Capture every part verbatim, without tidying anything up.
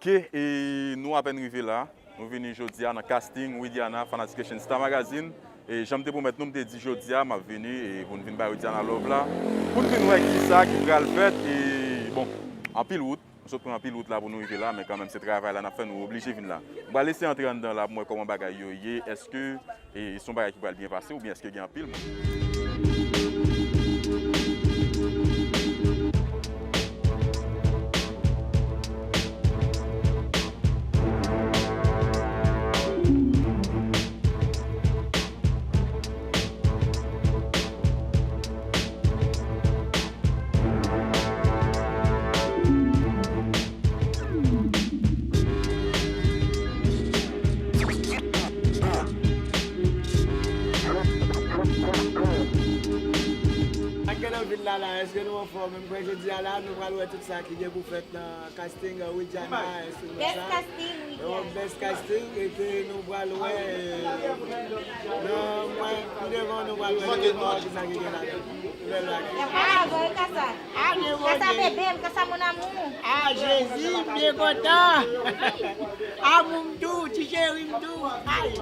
Ok, e nou apèn rive la. Nou vini jodi a nan casting Widiana, fanatik Asian Star Magazine. E jan m te pwomèt nou, m te di jodi a m ap vini e pou n vin bay Widiana love la. Pou n vin wè kisa ki pral fèt e bon, anpil wout. Nou sot pran anpil wout la pou nou rive la, men kanmenm se travay la n ap fè, nou oblije vin la. M pral eseye antre anndan la pou m wè kòman bagay yo ye, èske e, se yon bagay ki pral byen pase oubyen èske gen anpil moun. Ak gen anpil la la, èske nou anfòm? M kwè jodi a la, nou pral wè tout sa ki gen pou fèt nan casting, euh, Widiana, èske nou Best sa? Casting, Widiana. Yon best casting, e ke nou pral wè, euh, nan mwen, pi devan, nou pral wè ki sa ki gen ladan. Bèl bagay. Y ap pale avè w, Kasa. Kasa bebe m, Kasa mon amour. Ah, Jezi, m byen kontan. Amou m tou, ti cheri m tou. Ay.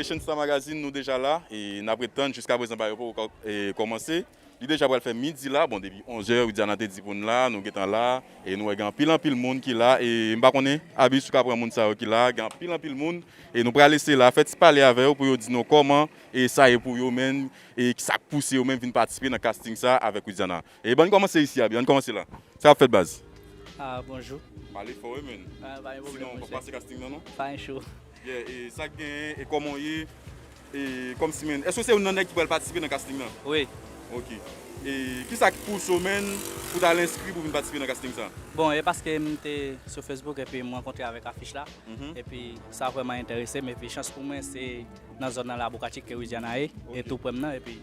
Asian Star Magazine, nou deja la, e n ap ret tann, jiskaprezan bagay yo poko, e, kòmanse. Li deja pral fè midi la, bon, depi onz è, Widiana te di pou n la, nou gentan la, e nou wè gen anpil, anpil moun ki la, e m pa konnen, Abi, si w ka pran moun sa yo ki la, gen anpil, anpil moun, e nou pral eseye la, fè ti pale avè yo pou yo di nou kòman, e sa ye pou yo menm, e kisa k pouse yo menm vin patisipe nan casting sa avèk Widiana. E ban n kòmanse isi, Abi, ann kòmanse la. Sa k ap fèt, baz? Ah, bonjou. Pale fò, wi, menn. Ah, pa gen pwoblèm, monchè. Sinon, w p ap pase casting nan, non? Pa gen cho. Yeah, e sa k genyen, e kòman w ye? E kòmsi, menn, èske w se youn nan nèg ki pral patisipe nan casting nan? Wi. Ok. E kisa k pouse w, menn, pou w t al enskri pou w vin patisipe nan casting sa? Bon, e paske m te sou Facebook epi m rankontre avèk afich la. Mhm. Epi sa vrèman enterese m. Epi chans pou mwen, se nan zòn nan Labokatchik ke Widiana ye, e tou prè m nan, epi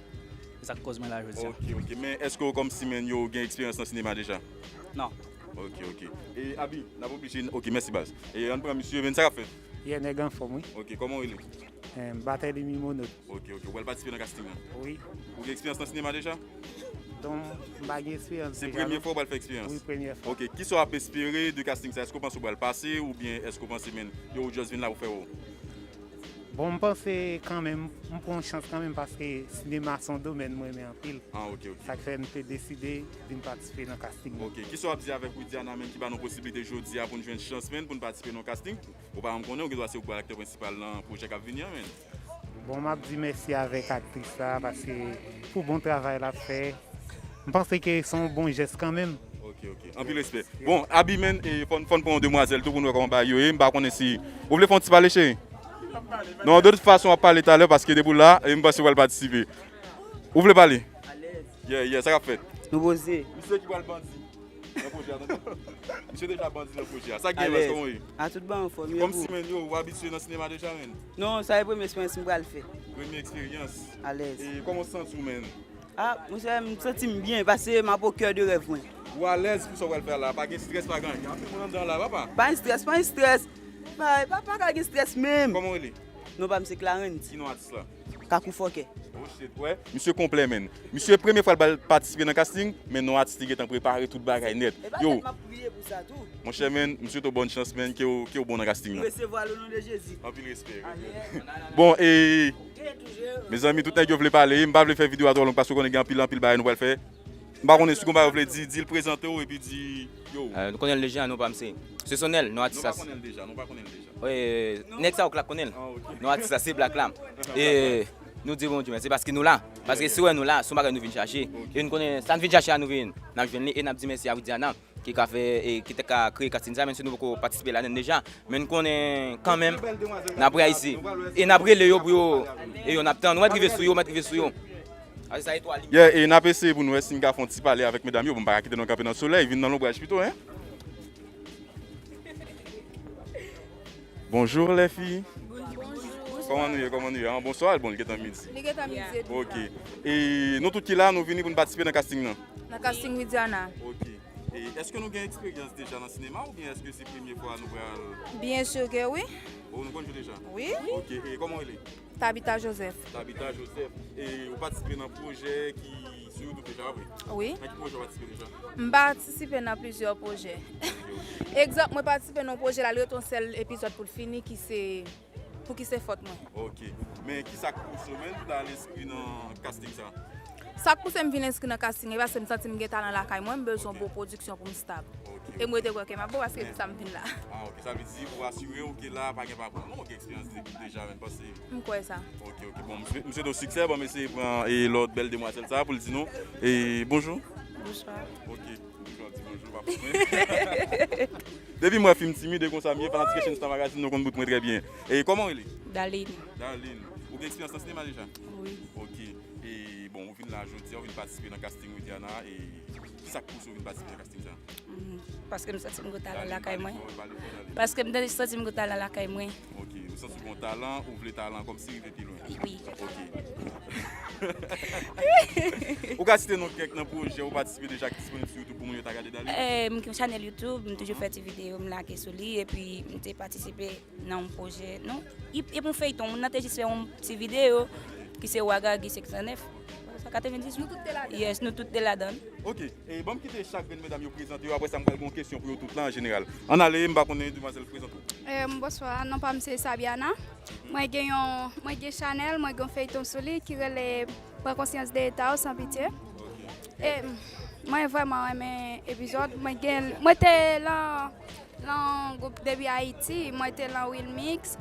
se sa k koz mwen la jodi a. Ok, ok. Men èske w kòmsi, menn, yo gen eksperyans nan sinema deja? Non. Ok, ok. E Abi, n ap oblije, ok, mèsi baz. E ann pran misye, menn, sa k ap fèt? Yeah, nèg anfòm, wi. Ok, kòman w rele? Em, Barthélemy Monod. Ok, ok. Ou pral patisipe nan casting nan? Wi. Ou gen eksperyans nan sinema deja? Donk, m pa gen eksperyans deja, non. Se premye fwa w pral fè eksperyans? Wi, premye fwa. Ok, kisa w ap espere de casting sa? Èske w panse w pral pase oubyen èske w panse, menn, yo, ou just vin la pou fè wè w? Bon, m panse kanmenm, m pran yon chans kanmenm paske sinema se yon domèn mwen renmen anpil. Ah, ok, ok. Sa k fè m te deside vin patisipe nan casting nan. Ok, kisa w ap di avèk Widiana, menn, ki ba nou posiblite jodi a pou n jwenn chans, menn, pou n patisipe nan yon casting? Ou pa janm konnen, ou gendwa se ou k pral aktè prensipal nan pwojè k ap vini an, menn. Bon, m ap di mèsi avèk aktris la, paske pou bon travay l ap fè, m panse ke se yon bon jès kanmenm. Ok, ok. Anpil respè. Bon, Abi, menn, e fò n, fò n pran yon demwazèl tou pou n wè kòman bagay yo ye. M pa konnen si ou vle fè yon ti pale, cheri? Non, de tout fason, w ap pale talè paske depi w la, e m panse w pral patisipe. Ou vle pale? Alèz. Yeah, yeah, sa k ap fèt? Nou poze. Misye ki pral bandi nan pwojè a, tande. Misye deja bandi nan pwojè a. Sa k gen, baz, kòman w ye? A, tout bagay anfòm, e kòmsi, menn, yo, ou abitye nan sinema deja, menn? Non, sa e premye eksperyans m pral fè. Premye eksperyans? Alèz. E kòman w santi w, menn? Ah, monchè, m santi m byen, paske m ap au cœur de rêve mwen. Ou alèz pou sa w pral fè a la, pa gen strès, pa gen anyen. Gen anpil moun anndan la, papa. Pa gen strès, pa gen strès. Pa, pa, pa ka gen strès menm. Kòman w rele? Non pa m se Clarens. Ki non atis la? Kakou Fòkè. Oh shit, wè. Misye konplè, menn. Misye premye fwa l pral patisipe nan casting, men non atis li gentan prepare tout bagay nèt. E pa tèt m ap priye pou sa tou. Monchè, menn, m swete w bòn chans, menn, ke w, ke w bon nan casting nan. M resevwa l o non de Jezi. Anpil respè. Amen. Bon, e, mezanmi, tout nèg yo vle pale, m pa vle fè videyo a twò long paske w konnen gen anpil, anpil bagay nou pral fè. M pa konnen si gon bagay w vle di, di l, prezante w epi di, yo. Euh, nou konnen l deja, non pa m se, se Sonel, non atis la. Nou pa konnen l deja, nou pa konnen l deja. Wi, nèg sa yo k la konnen l. Ah, ok. Non atis la se Black la. E nou di Bondye mèsi paske nou la. Paske si w wè nou la, se yon bagay nou vin chache. Ok. E nou konnen sa n vin chache a nou vin, n ap jwenn li e n ap di mèsi a Widiana. ki ka fè, e, ki te ka kreye casting sa, menm si nou poko patisipe ladann deja. Men n konnen kanmenm, n ap reyisi. E n ap rele yo pou yo, e yo n ap tann. Ou mèt rive sou yo, ou mèt rive sou yo. A, se sa etwal li. Yeah, e n ap eseye pou nou wè si n ka fè yon ti pale avèk medam yo. Bon, m pa ka kite nou kanpe nan solèy, vin nan lonbraj pito, en. Bonjour les filles. Bonjour. Kòman nou ye, kòman nou ye? An, bonswa, bon, li gentan midi. Li gentan midi. Ok. E nou tout ki la, nou vini pou n patisipe nan casting nan. Nan casting Widiana. Ok. E èske nou gen eksperyans deja nan sinema oubyen èske se premye fwa nou pral... Byen si ke wi. Oh, nou konn jwe deja? Wi. Ok, e kòman w rele? Tabitha Joseph. Tabitha Joseph. E ou patisipe nan pwojè ki sou YouTube deja, vre? Wi. Nan ki pwojè ou patisipe deja? M patisipe nan plizyè pwojè. Ok, ok. Egzanp, mwen patisipe nan yon pwojè la, li ret yon sèl epizòd pou l fini, ki se Pou ki se fòt mwen. Ok. Men ki sa k pouse w menm pou ta al enskri nan casting sa? Sa k pouse m vin enskri nan casting, e paske m santi m gen talan lakay mwen, m bezwen yon bon pwodiksyon pou m stab. Ok, ok. E m rete kwè ke m ap bon, paske se pou sa m vin la. Ah, ok. Sa vle di ou asire w ke la pa gen pa bon. Non, ou gen eksperyans de-, deja menm, paske... M kwè sa. Ok, ok. Bon, m swe-, m swete w siksè. Bon, m eseye pran, e, lòt bèl demwazèl sa pou l di nou. E, bonjou. Bonswa. Ok. Toujou ap di bonjou, pa pou mwen. Depi m wè fi m timid, e konsa m ye, fanatik Asian Star Magazine, nou konn bout mwen trè byen. E kòman w rele? Darline. Darline. Ou gen eksperyans nan sinema deja? Wi. Ok. E bon, ou vin la jodi a, ou vin patisipe nan casting Widiana, e ki sa k pouse w vin patisipe nan casting sa? Mhm. Paske m santi m gen talan lakay mwen. Darline, pale fò, pale fò, Darline. Paske m santi m gen talan lakay mwen. Ok, ou santi w gen talan, ou vle talan kòmsi rive pi lwen. Wi. Ok. Ou ka site non kèk nan pwojè ou patisipe deja ki disponib sou YouTube pou moun yo ta gade, Darline? Eh, m gen chanèl YouTube, m toujou fè ti videyo, m lage sou li, epi m te patisipe nan yon pwojè, non, e, e pou feyton, moun nan te jis fè yon ti videyo, ki se Wagagi senk san nèf, sa katrevendizuit? Nou tout te ladan. Yes, nou tout te ladan. Ok, e ban m kite chak grenn medam yo prezante yo, apre sa m pral gen yon kesyon pou yo tout la an jeneral. Ann ale, m pa konnen demwazèl, prezante w. Eh, bonswa, non pa m se Sabiana. Mwen gen yon, mwen gen chanèl, mwen gen yon feyton sou li ki rele Pran konsyans de eta w san pitye. E mwen vrèman renmen epizòd. Mwen gen, mwen te lan, lan gwoup depi Ayiti, mwen te lan Wilmix,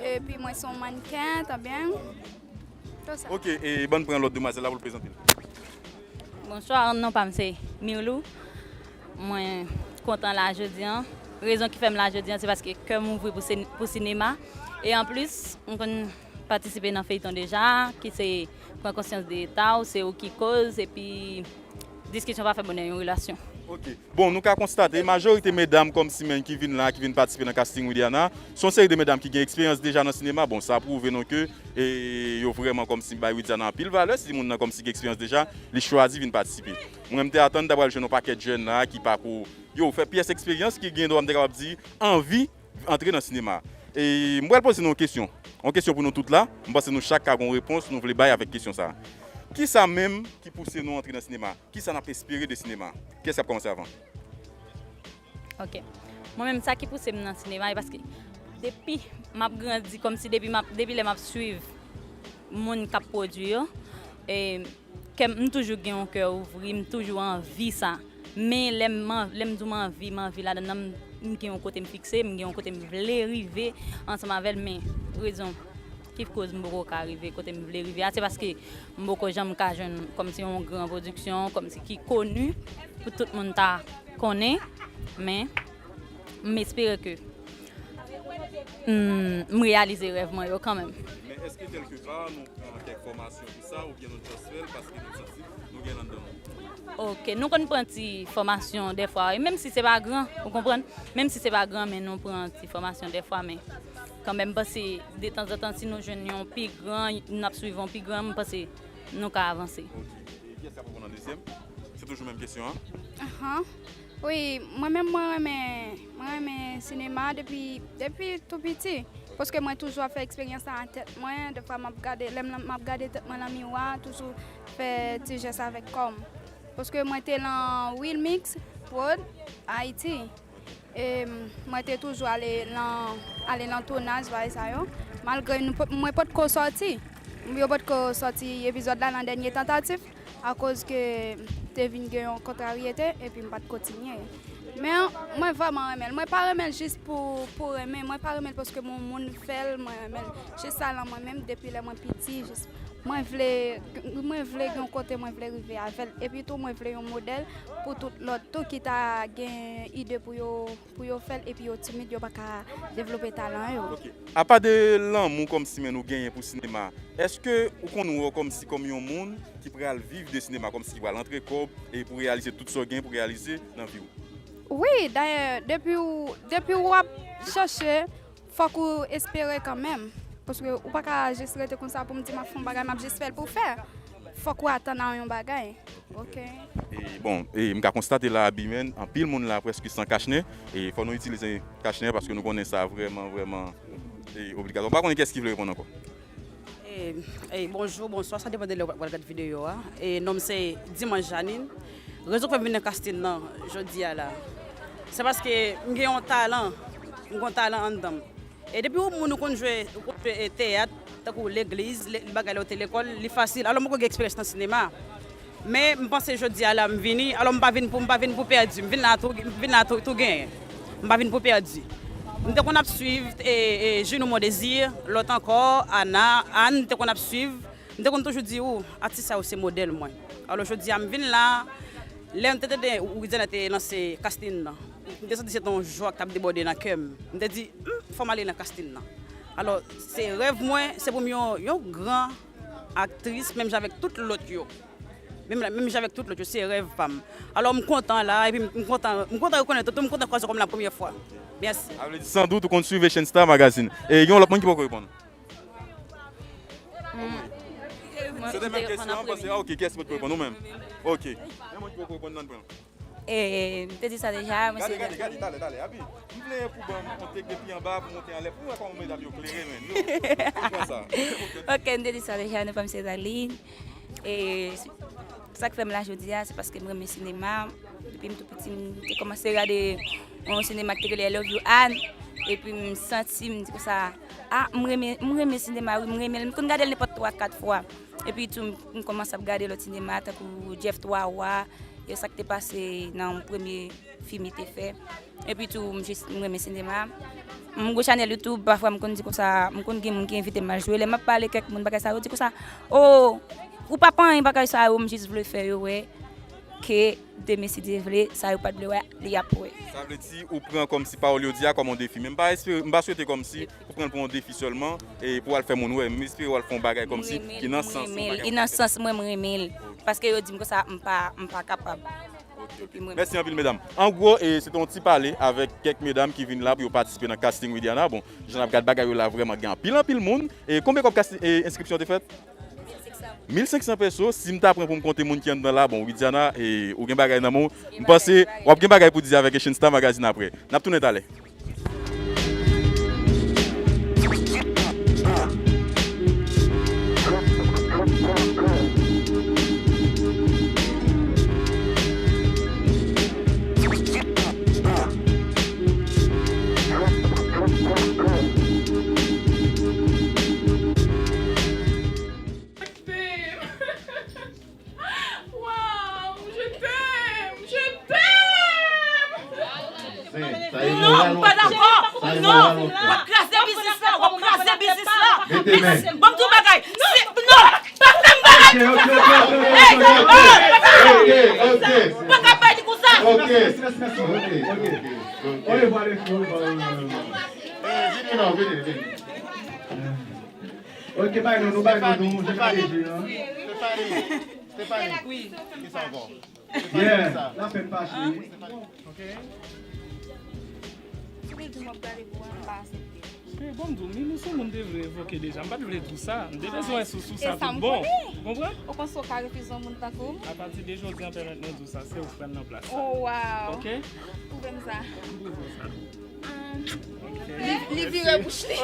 epi mwen se yon mannken, tanbyen. Tout sa. Ok, e ban n pran lòt demwazèl la pou l prezante l. Bonswa, non pa m se Mirlou. Mwen kontan la jodi an. Rezon ki fè m la jodi an, se paske kè m ouvri pou sen-, pou sinema. E anplis, m konn patisipe nan feyton deja, ki se Pran konsyans de eta w, se ou ki koz, epi diskisyon pa fè bonè yon relasyon. Ok. Bon, nou ka konstate, majorite medam kòmsi menm ki vin la, ki vin patisipe nan casting Widiana, se yon seri de medam ki gen eksperyans deja nan sinema. Bon, sa pwouve nou ke, e, yo vrèman kòmsi bay Widiana anpil valè. Si moun nan kòmsi gen eksperyans deja, li chwazi vin patisipe. Mwen, m te atann ta pral jwenn yon pakèt jèn la ki pako, yo, fè pyès eksperyans, ki gen dwa, m te kapab di, anvi antre nan sinema. E m pral poze nou yon kesyon. Yon kesyon pou nou tout la. M panse nou chak ka gen yon repons nou vle bay avèk kesyon sa a. Kisa menm ki pouse nou antre nan sinema? Kisa n ap espere de sinema? Kiyès k ap kòmanse avan? Ok. Mwen menm, sa ki pouse m nan sinema, e paske depi m ap grandi, kòmsi depi m ap, depi lè m ap swiv moun k ap pwodui yo, e kè m, m toujou gen yon kè ouvri, m toujou anvi sa. Men lè m an-, lè m di w m anvi, m anvi ladan l, m, m gen yon kote m fikse, m gen yon kote m vle rive ansanm avè l, men rezon ki koz m poko ka rive kote m vle rive a, se paske m poko janm ka jwenn kòmsi yon gran pwodiksyon, kòmsi ki koni pou tout moun ta konnen, men m espere ke m, m reyalize rèv mwen yo kanmenm. Men èske kèlkepa nou pran kèk fòmasyon pou sa, oubyen nou just fè l paske nou santi nou gen l anndan nou? Ok, nou konn pran ti fòmasyon dèfwa, wi, menm si se pa gran, ou konprann? Menm si se pa gran, men nou pran ti fòmasyon dèfwa, men kanmenm, m panse, detanzantan, si nou jwenn yon pi gran, n ap swiv yon pi gran, m panse nou ka avanse. Ok, e kiyès k ap reponn an dezyèm? Se toujou menm kesyon an? Ahan. Wi, mwen menm, mwen renmen, mwen renmen sinema depi, depi tou piti. Paske mwen toujou ap fè eksperyans sa nan tèt mwen. Defwa, m ap gade, lè m, m ap gade tèt mwen nan miwa, toujou fè ti jès avèk kò m. Paske mwen te lan Wilmix Prod, Ayiti. E mwen te toujou ale lan, ale lan tounaj, bagay sa yo. Malgre nou pot-, mwen potko sòti. Yo potko sòti epizòd la nan dènye tantativ. Akoz ke te vin gen yon kontraryete, epi m pa t kontinye. Men mwen vrèman renmen l. Mwen pa renmen l jis pou, pou renmen. Mwen pa renmen l paske yon moun fè l, mwen renmen l. Jis sa lan mwen menm, depi lè mwen piti, jis Mwen vle, mwen vle gen yon kote mwen vle rive avè l. Epi tou, mwen vle yon modèl pou tout lòt tou ki ta gen ide pou yo, pou yo fè l, epi yo timid, yo pa ka devlope talan yo. Ok. Apa de lanmou kòmsi menm ou genyen pou sinema, èske ou konn wè w kòmsi kòm yon moun ki pral viv de sinema, kòmsi ki pral antre kòb e pou reyalize tout sa w genyen pou reyalize nan vi w? Wi, dayè, depi w, depi w ap chèche, fòk ou espere kanmenm. Paske ou pa ka jis rete konsa pou m di m ap fè yon bagay, m ap jis fè l pou fè. Fòk ou atann a yon bagay. Ok. E, bon, e, m ka konstate la, Abimen, anpil moun la prèske san kachnen. E fò nou itilize kachnen paske nou konnen sa vrèman, vrèman, e, obligatwa. M pa konnen kiyès ki vle reponn ankò. E, e, bonjou, bonswa, sa depann de lè w pral gad videyo a. E, non m se Dimanche Janine. Rezon k fè m vin nan kastin nan jodi a la, se paske m gen yon talan, m gen yon talan anndan m. E depi yon moun ou konn jwe, ou konn jwe, e, teyat, tankou legliz, le, bagay lè w te lekòl, li fasil. Alò, m poko gen eksperyans nan sinema. Men, m panse jodi a la, m vini, alò, m pa vin pou, m pa vin pou pèdi, m vin la tou, m vin la tou, tou genyen. M pa vin pou pèdi. M te konn ap swiv, e, e, Junou Mon Désir, lòt ankò, Ana, Ann, m te konn ap swiv. M te konn toujou di, ou, atis sa yo se modèl mwen. Alò, jodi a, m vin la, lè m te tande Widiana te lanse kastin nan, m te santi se te yon jwa k t ap debòde nan kè m. M te di, hmm, fò m ale nan kastin nan. Alò, se rèv mwen, se pou m yon, yon gran aktris, menm jan avèk tout lòt yo. Menm, menm jan avèk tout lòt yo, se rèv pa m. Alò, m kontan la, epi m, m kontan, m kontan rekonèt ou tou, m kontan kwaze w kòm la premyè fwa. Mèsi. Sa vle di, san dout, ou konn swiv Asian Star Magazine. E gen yon lòt moun ki poko reponn. Se te menm kesyon an, paske, ah, ok, kiyès ki poko reponn? Ou menm? Ok. Gen moun ki poko reponn nan pwen. E, m te di sa deja, mwen se... Gade, gade, gade, talè, talè, Abi. M vle pou ban m yon tek depi anba pou monte anlè, pou wè kòman medam yo klere, men. Yo, yo pran sa. Ok, m te di sa deja, non pa m se Zaline. E sa k fè m la jodi a, se paske m renmen sinema. Depi m tou piti, m te kòmanse gade yon sinema ki te rele I Love You Ann. Epi m santi, m di konsa, ah, m renmen, m renmen sinema, wi, m renmen l. M konn gade l nenpòt twa, kat fwa. Epi tou, m, m kòmanse ap gade lòt sinema, tankou Jeff Twa Wa, e sa k te pase nan yon premye fim li te fè. Epi tou, m jis, m renmen sinema. M gwo chanèl YouTube, pafwa m konn di konsa, m konn gen moun ki envite m al jwe. Lè m ap pale kèk moun bagay sa, yo di konsa, oh, ou pa pran anyen bagay sa yo, m jis vle fè yo wè ke demen, si Dye vle, sa yo pa t vle wè, li ap wè. Sa vle di, ou pran kòmsi pawòl yo di a kòm yon defi. Men m pa espere, m pa swete kòmsi ou pran l pou yon defi sèlman, e pou w al fè moun wè. M espere w al fè yon bagay kòmsi ki nan sans yon bagay. Li nan sans mwen, m renmen l. Paske yo di m konsa, m pa, m pa kapab. Ok, ok. Mèsi anpil, medam. An gwo, e, se te yon ti pale avèk kèk medam ki vin la pou yo patisipe nan casting Widiana. Bon, jan n ap gad bagay yo la, vrèman gen anpil, anpil moun. E konbyen kòb casting, e, enskripsyon te fèt? Mil senk san peso. Si m ta pran pou m konte moun ki anndan la, bon, Widiana, e, ou gen bagay nan men w. M panse w ap gen bagay pou di avèk Asian Star Magazine apre. N ap tounen talè. Waw, je t'aime, je t'aime. Non, m pa dakò. Non, w ap kraze biznis la, w ap kraze biznis la. Ban m di w bagay. Non, pa fè m bagay. Ey, pa ka bay li konsa. Ok, ok, ok. Vini non, vini, vini. Ok, bay nou, nou bay nou, nou Stéphanie, Stéphanie, Stéphanie. Wi. Kisa ankò? Yeah, la fè m fache, wi. Ok. Si w vle di m w ap gade pou mwen, m pa aksepte. Bon, m di w, Mimi se yon moun m te vle evoke deja. M pa t vle di w sa. M te bezwen wè si w sou sa tout bon. Ou konprann? Ou panse w ka refize yon moun tankou m? Apati de jodi an, pèmèt mwen di w sa, se ou k pral nan plas la. Oh, wow. Ok? Pwouve m sa. M pwouve w sa. Li, li vire bouch li.